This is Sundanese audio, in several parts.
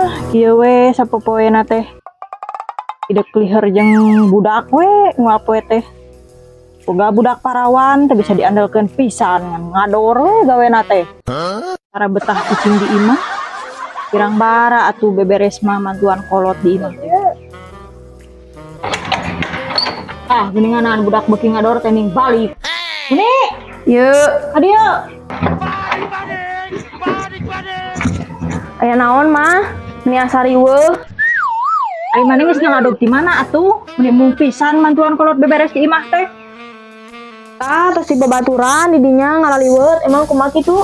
Ah, kieu we sapopoena teh. Idek liher jeung budak we unggal poe teh. Boga budak parawan teh bisa diandalkeun pisan, ngan ngador we gawena teh. Tara betah cicing di imah. Pirang bara atuh beberes mah mantuan kolot di imah teh. Ah, geuningan budak beuki ngador teh ning balik. Ini, Yuk, adieu. Aya naon, Mah? Meni asa riweuh. Ari maneh geus ngaladog di mana atuh? Meni mung pisan mantuan kolot beberes di imah teh. Ah, tos di babaturan di dinya ngalaliwet, emang kumaha kitu?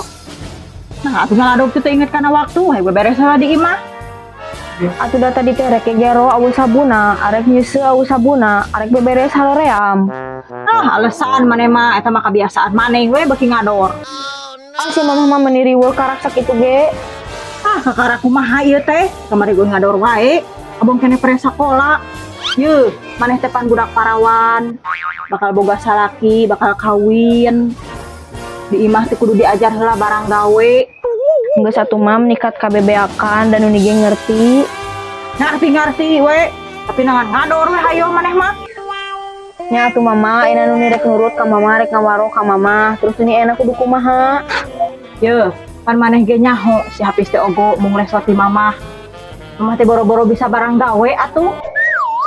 Nah, atuh ngaladog teh teu inget kana waktu, hayu beberes heula di imah. Atuh da tadi teh rek gero aweuh sabuna, arek nyeuseuh aweuh sabuna, arek beberes haroream. Ah, alasan maneh mah, eta mah kebiasaan maneh we beuki ngador. Ah, si Mamah mah meni riweuh karak sakitu ge. Ah, kakara kumaha ieu teh? Kamari gue ngador wae. Abong keneh pre sakola. Yeuh, maneh teh pan budak parawan. Bakal boga salaki, bakal kawin. Di imah teh kudu diajar heula barang gawe. Geus atuh, Mam, nikat kabebeakan dan uni ge ngerti. Ngarti-ngarti we, tapi nangan ngador we hayo maneh mah. Nya atuh, Mama, ayeuna nuni rek nurut ka Mama, rek ngawaro ka Mama. Terus ini enak kudu kumaha? Yeuh, pan maneh ge nyaho si Hafiz teh ogo mung lesot di mamah. Mamah teh boro-boro bisa barang gawe atuh.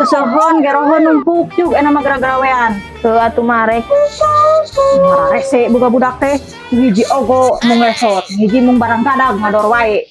Seseuheun geroheun numpuk cuk enak mah gara-garawean. Heuh atuh mah rek. Rese boga budak teh, hiji ogo mung lesot, hiji mung barang gadag ngador wae.